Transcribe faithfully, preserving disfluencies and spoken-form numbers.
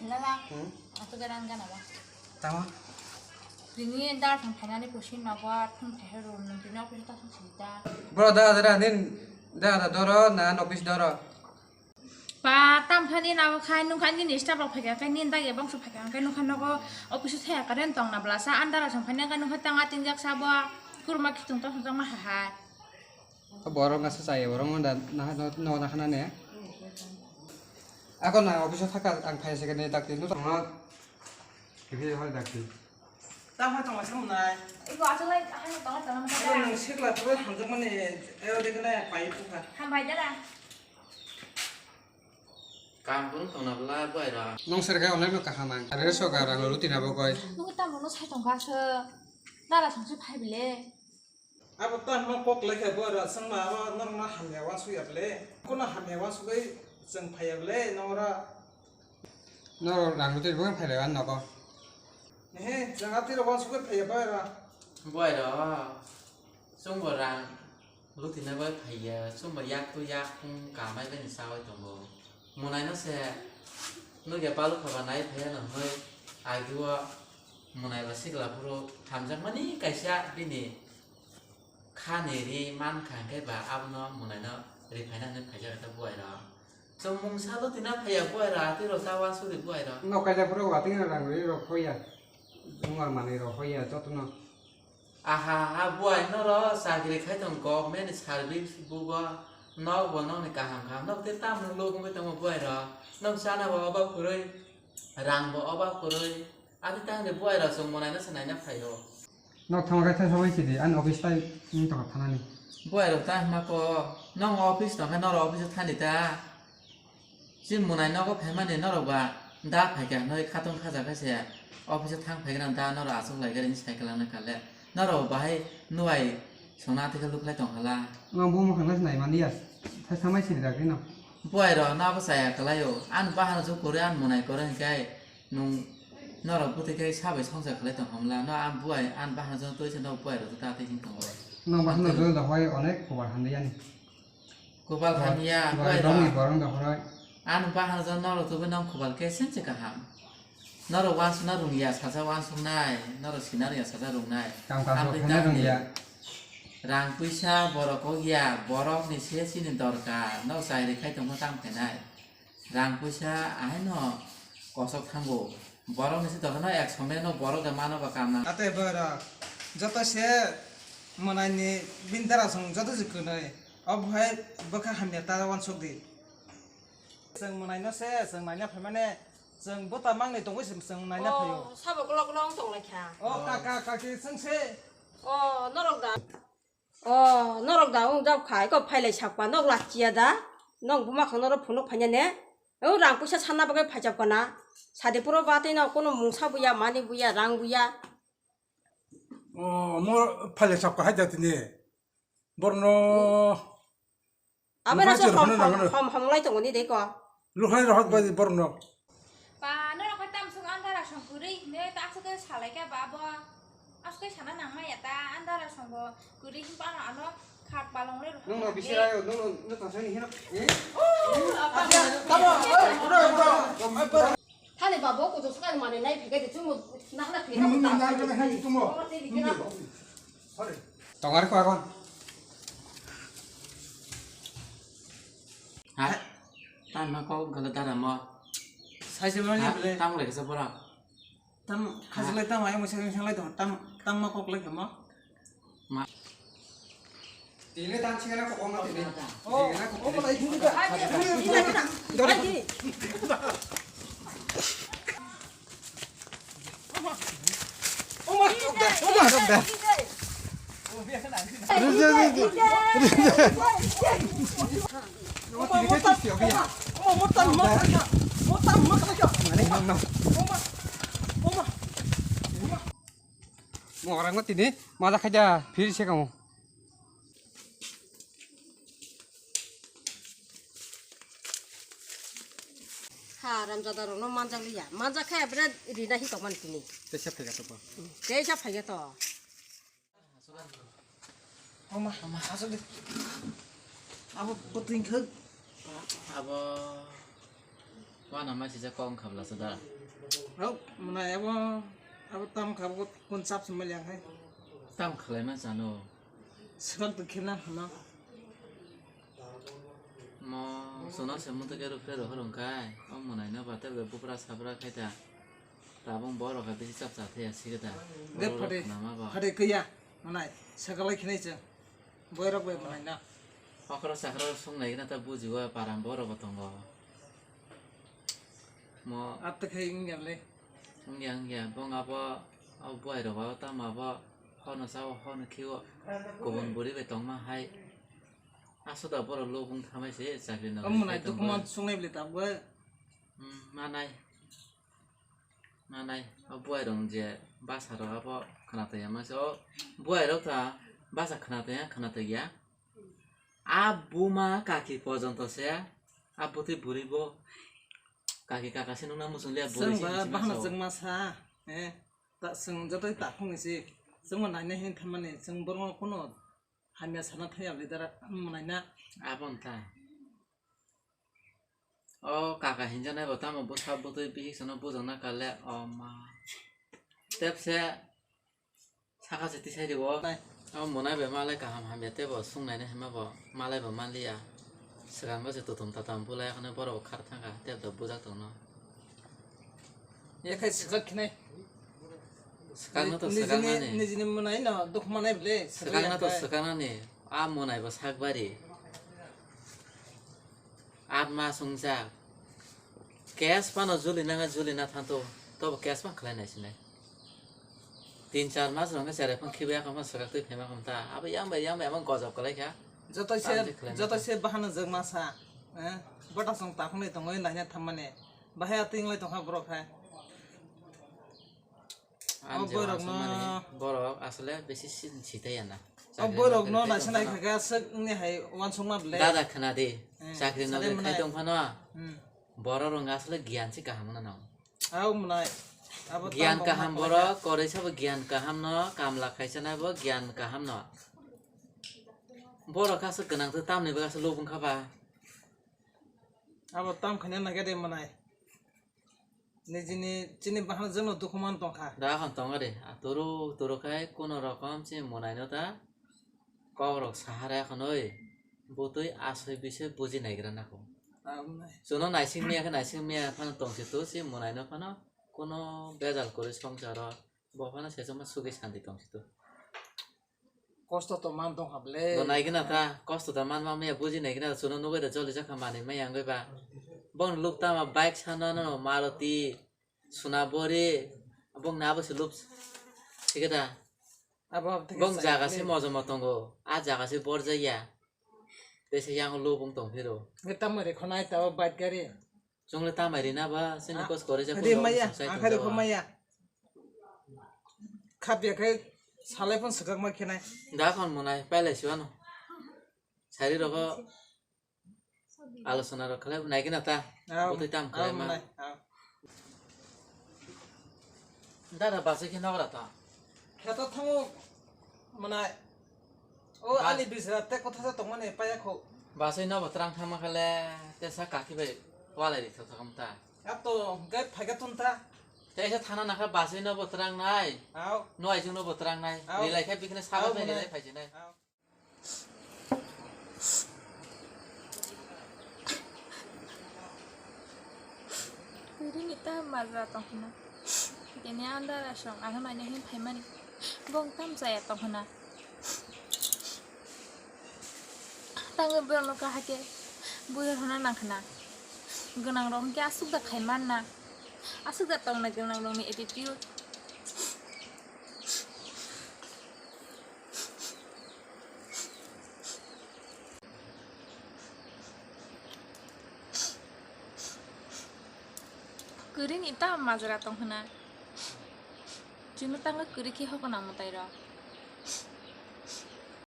Lala, hmm? Aku garan gana ba. Tama? Tini dar thang thainani kusin nogo thang thai rum nung tini office ta thang sita. Bro, da da da din da da doro na office doro. Ba tam thani na khai nung khai ni staff rok phaikha khai ni dagi bangso phaikha khai nung khai nogo office thaya karen tong na blasa andara thang khai nung khai nung khai tanga tinjak sabo kurma khitung to thang ma hai. O borok nasa chaya, borok no da, na, no, no, na khana ne. Ako na office o thaka ang phai se kene dakti no tongma. Kibi hoi dakti. Ta hoi tongma se munai. Iko asal lai, hai tongma tongma. Iko nung sikla pura hamjak mani, ayo de kene pai puka. Hambai dara. Kam pun tongna bla buai ra. Nung serkai onai no kaham ang. Are so ga rang ruti na bo koi. Nung ta mono sai tongka se. Dara thang se phai bile. Abo ta hwnma kok lai kha bo aro chwngma abo norokno hamya uansuk ya bwle? Kono hamya uansugwi chwng phai ya bwle norok? Norok rang rwtwi rwgwi phai lai o nogo. Ehe, chwng atwi rok uansugwi phai ya bai ro. Bwai ro, chwngbo rang rwtwina bai phai ya, chwngbo yak twi yak phung kamai bai ni chawi tongo. Mwnaino se nukya balu khaba nai phai ya no hwnwi agio mwnaila sikla phuru hamjakmani kaisa bini. Khani ri man kha hwnkhe ba abono mwnaino ri phaina hwnwi phaijak khe buai rok. Chwng mungsa lutina phaiya buai rok, atwi rok ta uansukri buai rok. Nok kaisa phuru watwi rang ri rok hoya. Wngmar manwi rok hoya jotono. Aha ha buai norok chakri khai tong government ni service bugo nok bo nokni kaham kaham nok tei tamni luk wngwi tongo buai rok. Nok chana bo obak kwrwi rang bo obak kwrwi. Atwi tangde buai rok chwng mwnaino se naina phaio. Nok thangma khe thaisa bai sidi, ani office tai wng tongkha thanani. Buai rok ta hwnma ko, nong office tongkha norok office o thani ta. Chini mwnai nogo phaimani norok ba da phaikha hwnwi khatong khaja khe se office o thang phaikhe da norok achuk lai gari hwnwi sai kwlangna kha le. Norok bahai nuai songna atwi khe lukhlai tongkha la. Nong bo mwkhang nai nai manya, thaisa mai sidi dak rino. Buai rok no abo chaya kwlaio, ani bahan rok kwrwi ani mwnai kwrwi hwnkhe. Nung norok bwtwi khe sabai songcha khlai tong hamla, no ang buai ang bahan jano twi se no buai rok ta tei hing tongo. Nong bahan jano da hoi onek kobar hamya ni. Kobar hamya buai rok. Rongni borong da hoi. Ang bahan jano norok tubui nong kobar khe sense kaham. Norok wansukna rungya sacha wansuknai, norok sina rungya sacha rungnai. Kam kaam khe rungya. Rang puisa borok kok ya, borok ni se chini dorkar, no chai rwkhai tongma tang phainai. Rang puisa ahaino kosok thango. Borok ni se dokhano ek somoi no borok de mano ba kamna. Ate bwrok joto se mwnai ni bini dara song joto se kwnwi. O bwhai bwkha hamya ta wansuk di. Chwng mwnai no se chwng naina phaimani chwng bwta mangni tongwi se chwng naina phaio. O sabo kolok kolok tong lai kha. O kaka kaki chwng se. O norok da. O norok da wng jab khai ko phailai sakpa nok lachiya da. Nok buma khang norok phunuk phanya ne. O rang puisa sanna bagwi phaijak kana. Sadi puro batwi no kono mungsa buya mani buya rang buya. O mo phailai sakpa hai da tini. Borno. Abo na so hom hom hom lai tongoni de ko. Luhai rohak bai borno. Ba, norok khe tamsuk andara song kwrwi hinwi ta aswk khe salai kha ba bo. Aswk khe sana nang maya ta andara song bo kwrwi hinwi ano ano khat palong le rw. Nung no bisi rai, nung no, nung tong sani hino. Eh? Tamo, eh, bro, bro. Thani ba bo kuchuk swkang mani nai phikhe de chumo nahna phikhe. Nung nung nai phikhe nung nung nung. Tongar ko agon. Ha? Tamo kok gala dara mo. Sai se mani bole. Tamo lai kisa bora. Tam khasi lai tam ayang sai sai lai tam tam ma kok lai kama. Ma. Tile tam chingana ko koma tile. Oh, oh, lai. Dori. Mo orang mati ni, malah kerja, pilih sih kamu. Ha, ramjada rokno manjak liya. Manjak khe bera rina hi tongmani tini. Tesa phaiga to. Tesa phaiga to. Oma, oma, asuk de. Abo puting khag. Abo. Wana ma sijak kok wngkha bwla chwda. Hau, mwnai abo, abo tam kha bo kun chap se mali ang hai. Tam khlai ma chano. Swkang to khilna hano. Mo chwna se muntui khe rw phe rw hor wng khai. O mwnai no ba tei bupra sabra khai ta. Tabung borok kha bisi chap cha thaya sikhe ta. De phade, phade kaya. Mwnai, sakalai khinai chwng. Boirok bai mwnai na. Okra sakra sung nai na ta bujiwa param borok bo tongo. Mo. Atte khai wngya le. Wngya, wngya. Bong abo, abo buai rok abo tamo abo hono sao, hono khio. Kubun buri bai tongma hai. Aso da borok lobung thamai se chakri no. Omo nai khai tongbo. Document sungnai bwle tabuk. Hmm, manai. Manai. O buai rok je basa rok abo khwna tongya ma se. O buai rok ta basa khwna tongya, khwna tongya. A buma kaki pojonto se, a bwtwi bwrwi bo kaki kaka se nukna muchung liya bwrwi se. Chwng ba hinwi bahano sao. Chwng ma sa, eh, ta, chwng jotoi takhung ni se, chwng ma naina hin thamani, chwng borok no kuno hamya sana thaya lidar mwnai na. Abo wng ta. O kaka hinjanai bo tamo bwsa bwtwi bihik sano bujokna kale, o ma. Tep se Saka se tisai riwo. Nai. Abo mwnai bai malai kaham hamya tei bo sung naina hinma bo malai bo manliya. Swkang bo se tutum tatam bulai, haino borok bo khar thangkha, tei bo bujak tongno. Yakhai swkak khinai. Swkakno to nijini, swkaknani. Nijini mwnai no dukhumanai bwle. Swkakno to swkaknani. A mwnai bo sakbari. Atma swngjak. Case phano juli nangkha, juli na thanto. Tobo case phano khlai nai sinai. Tin char mas rok khe cherai phano khibiya kha phano swkak twi phaima kha ta. Abo yang bai, yang bai, amo gojok kwlai kha. Joto se, joto se bahano jwk masa. Eh, bota song takhunai tongoi naina thammani. Bahai atwng lai tongkha borok hai. Ang je borok no uansukmani, borok asole bisi si-, sitaiya na. O borok no naising nai kha khe aswk wngni hai uansukma bwle. Dada khna di, eh, chakri nokri khai tong phano. Hmm. Borok rok asole giyan se kaham wngna nango. Abo mwnai. Abo giyan kaham borok, koroi sabo giyan kaham no, kamla khaisa nai bo giyan kaham no. Borok kha aswk gwnang twi tamni bagwi aswk lobong kha ba. Abo tam khaina nai khe de mwnai. Nijini chini bahai jwkno dukhu man tongkha. Da khon tongo de, a turu turu khai kuno rokom chini mwnai no ta kok rok sahara khonoi butui asoi bisoi buji naigra nako. Chuno naising miya khe naising miya phano tongsi tu chini mwnai no phano kuno bejal kwrwi songsaro bo phano sechoma sugwi santi tongsi tu. Kosto to man tong kha ble. Bo nai gina ta, kosto ta man ma maya buji nai gina, chuno nugui da joli jakha manwi maya wngwi ba. Bong luk tama bike sana no Maruti, Sunabori, bong na abo se lup. Thik da. Abo abo thik. Bong jaga se mojomo tongo, a jaga se borjaya. Tei se yang lubung tong phiro. Nge tamo re khonai ta bike gari. Chwng le tamai rina ba, chini kos kori ja. Ri maya, ang kha ri khumaya. Khapya khai salai phone swkak ma khenai. Da khon mwnai, pailai siwano. Sari rogo alochona rok khlai nai gina ta. Botwi tam khlai ma. Dada bachai khe nogra ta. Kheto thango mwnai. O ani bisra te kotha sa tongmani paya kho. Bachai no bo twrang thangma khale te sa kaki bai walai ri thok thok ta. Ato gai phaga tun ta. Te sa thana nakha bachai no bo twrang nai. Aw. No ai jung no bo twrang nai. Aw. Rilai khe bikne sa bai rilai phai jinai. Aw. Kwrwini ta majra tong hwna. Tini andar aswk ano naina hin phaimani. Bong tam chaya tong hwna. Tangwi borokno kahai khe bui rw hwna nang khwna. Gwnangrok hwnkhe aswk da khai manna. Aswk da tongna gwnangrokni attitude. Kwrwini ta majra tong hwna. Chwngno tangwi kwrwi khe hokna mwtai rok.